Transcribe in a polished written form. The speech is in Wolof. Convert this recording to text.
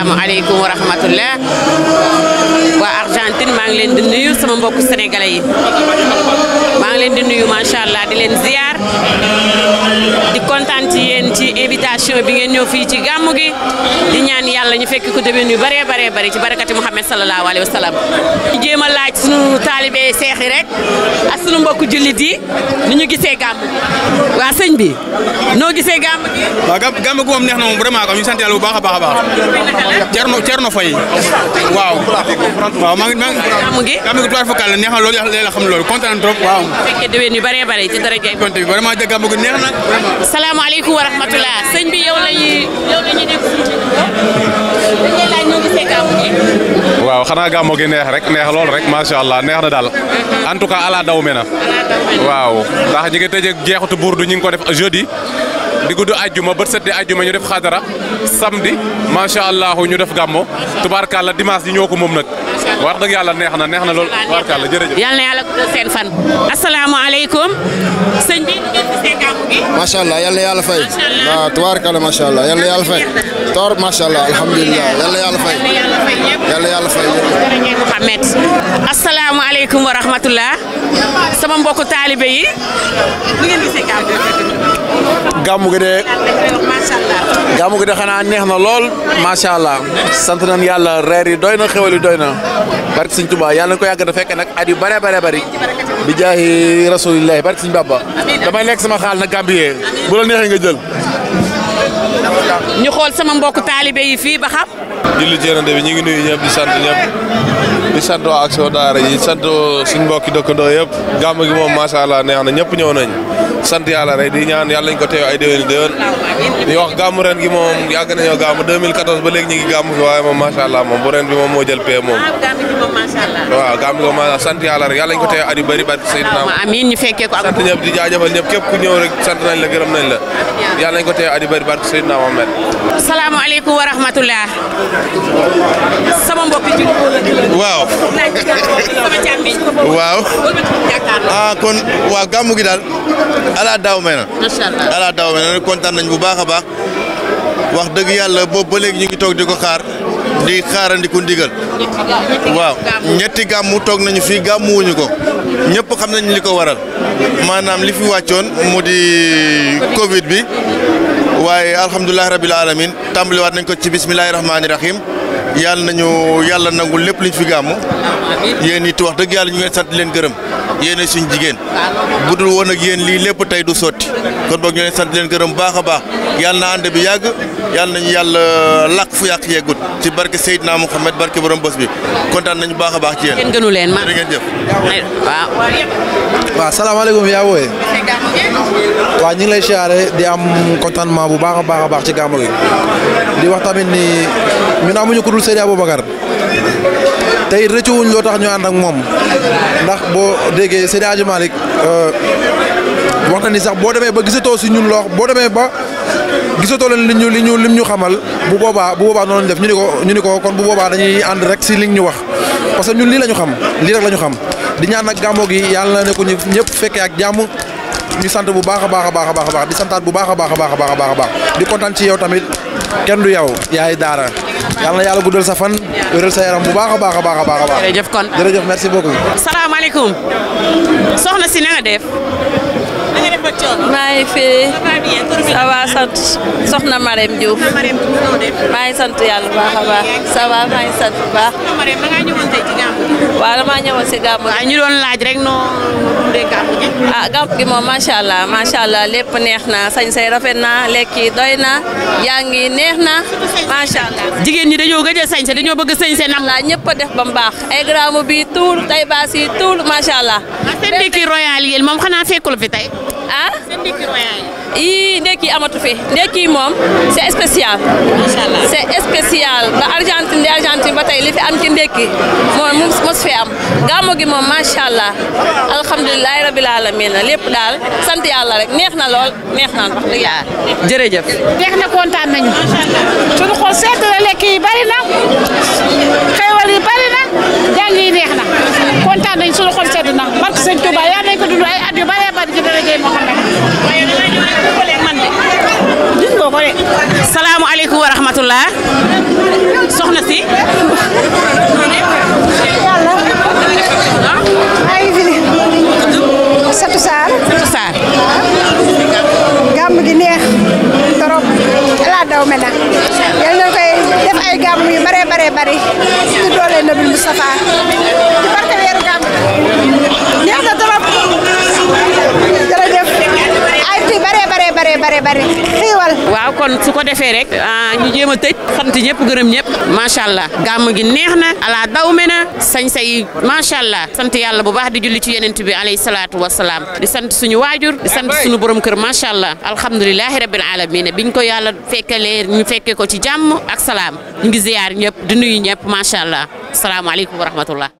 asalaamaaleykum wa rahmatullah waa Argentine maa ngi leen di nuyu sama mbokku sénégalais yi maa ngi leen di nuyu macha allah di leen ziar di kontaan ci yéen ci invitation bi ngeen ñëw fii ci gàmmu gi di ñaan yàlla ñu fekk ko déwén yu bëree bari ci barakati Muhammad sallallahu alayhi wa sallam. ñu jéem a laaj sunu taalibe seex yi rek ak sunu mbokku jullit yi ni ñu gisee gàmmu waa sëñ bi noo gisee gàmmu gi. waaw gàmmu gi moom neex na moom vraiment ko ñu sant yàlla bu baax a baax a baax. Thierno Faye waaw. waaw maa ngi gàmmu gi tuwaat fakal la neex na loolu yàlla xam loolu kontaan trop waaw. fekkee déwén yu bëree bëri ci dara jay konte bi vraiment gàmmu gi neex na. salaamaaleykum wa rahmatullah sëñ bi yow la ñuy dégg dañ lay laaj noo gisee gàmmu gi. waaw xanaa gàmmu gi neex rek neex lool rek macha allah neex na daal en tout cas ala daw me na waaw ndax ñi ngi tëjee jeexutu burdu ñu ngi ko def jeudi di gudd ajjuma bët set di ajjuma ñu def xadara samedi macha allah ñu def gàmmo tubaarkàlla dimanche ji ñoo ko moom nag wax dëgg yàlla neex na lool tubaarkàlla jërëjëf. yal na yàlla guddal seen fan. asalaamaaleykum sëñ bi ngeen gisee gàmmu gi. macha allah yal na yàlla fay. waaw tubaarkàlla macha allah yal na yàlla fay. toor macha allah alhamdulilah yal na yàlla fay. yal na yàlla fay. jërëjëf Mouhamed. asalaamaaleykum wa rahmatullah sama mbokku taalibe yi ni ngeen gisee gàmmu gi. gàmmu gi de gàmmu gi de xanaa neex na lool macha allah sant nañ yàlla reer yi doy na xewal yi doy na barke Sëñ Tuubaa yàlla na ko yàgg da fekk nag at yu bari bi jaahi rasulillahi barke Sëñ Bamba damay lekk sama xaal na Gambie bu la neexee nga jël. ñu xool sama mbokku taalibe yi fii ba xam. julli jërënde bi ñu ngi nuyu ñëpp di sant ñëpp di sant waa Action Daara yi sant suñ mbokki dëkkandoo yëpp gàmmu gi moom macha allah neex na ñëpp ñëw nañ sant yàlla rek di ñaan yàlla ñu ko teew ay déwén di wax gàmmu ren gi moom yàgg nañoo gàmmu 2014 ba léegi ñu ngi gàmmu fi waaye moom macha allah moom bu ren bi moom moo jël pee moom waaw gàmmu gi moom macha allah sant yàlla rek yàlla ñu ko teew at yu bëri barke Seydina amiin ñu fekkee ko ak sant ñëpp di jaajëfal ñëpp képp ku ñëw rek sant nañ la gërëm nañ la yàlla ñu ko teew at yu bëri barke Seydina Mohamed. salaamaaleykum wa rahmatullah sama mbokk ci waaw waaw kon waa gàmmu gi daal ala daaw me na ala daaw me na kontaan nañ bu baax a baax wax dëgg yàlla boobu ba léegi ñu ngi toog di ko xaar di xaarandiku ndigal waaw ñetti gàmmu toog nañu fii gàmmu wuñu ko ñëpp xam nañ li ko waral maanaam li fi wàccoon mu di Covid bi waaye alhamdulilah rabil alamin tàmbaliwaat nañ ko ci bismillahi rahmaani rahim yàlla nangul lépp liñ fi gàmmu yéen it wax dëgg yàlla ñu ngeen sant leen gërëm yéen suñ jigéen bu dul woon ak yéen lii lépp tey du sotti kon boog ñu leen sant leen gërëm baax a baax yàlla na ànd bi yàgg yàlla nañu yàlla làq fu yàq yeggut ci barke Seydina Mouhamed barke borom bés bi kontaan nañu baax a baax ci yéen. ngeen gënu leen ma ngeen jëf. waaw salaamaaleykum yaa wooye waaw ñu ngi lay siyaare di am contentement bu baax a baax ci gàmmu gi di wax tamit ni ñun amuñu ku dul Seydi Aboubacar tey rëccu wuñ loo tax ñu ànd ak moom ndax boo déggee Seydi Hadji Malick wax na ni sax boo demee ba gisatoo si ñun loo boo demee ba gisatoo leen lim ñu xamal bu boobaa noonu def ñu ni ko kon bu boobaa dañuy ànd rek si li ñu wax parce que ñun lii la ñu xam lii rek la ñu xam di ñaan nag gàmmu gi yàlla na ne ko ñu ñëpp fekkee ak jàmm ñu sant bu baax a baax di santaat bu baax a baax di kontaan ci yow tamit kenn du yow yaay daara yàlla na yàlla guddal sa fan wéral sa yaram bu baax a baax. jërëjëf kon jërëjëf merci beaucoup. salaamaaleykum soxna si na nga def. maa ngi fi ça va sant soxna Marème Diouf maa ngi sant yàlla bu baax a baax ça va maa ngi sant bu baax. waaw damaa ñëwoon si gàmmu gi. ñu doon laaj rek noo dundee gàmmu gi. gàmmu gi moom macha allah lépp neex na sañ say rafet na lekk yi doy na yaa ngi neex na macha allah. jigéen ñi dañoo gëj a sañse dañoo bëgg a sañse nam la ñëpp a def ba mu baax ay gramme bi tuul tay baas yi tuul macha allah. seen ndekki royal yi moom xanaa fekkul fi tey. seen ndekki royal yi. ndekki amatu fi ndekki moom c'est spécial. macha allah c'est spécial ba Argentine ba tey li fi am ci ndekki moom mos fi am gàmmu gi moom macha allah alhamdulilah rabil alamin lépp daal sant yàlla rek neex na lool neex na wax dëgg yàlla. jërëjëf. neex na kontaan nañu. suñu xol seet na lekk yi bari na xéwal yi bari na jàng yi neex na kontaan nañu suñu xol seet na barke Sëñ Tuubaa yaa nañ ko dund ay at yu bari bari ci dara Muhammad. salaamaaleykum wa rahmatullah soxna si. yàlla. maa ngi fi. Satou Sarr. Satou Sarr. gàmm gi neex trop ala daw me na yal na koy def ay gàmm yu bare ci doole Nabil Moustapha ci barke weeru gàmm neex na trop jërëjëf ay ti bare xiiwal. waaw kon su ko defee rek ñu jéem a tëj sant ñëpp gërëm ñëpp macha allah gàmm gi neex na ala daw me na sañ-sa yi macha allah sant yàlla bu baax di julli ci yenent bi alayhi salaatu wasalaam di sant suñu waajur di sant suñu borom kër macha allah alhamdulilahi rabbil alamin biñ ko yàlla fekkelee ñu fekkee ko ci jàmm ak salaam ñu ngi ziyaar ñëpp di nuyu ñëpp macha allah salaamaaleykum wa rahmatullah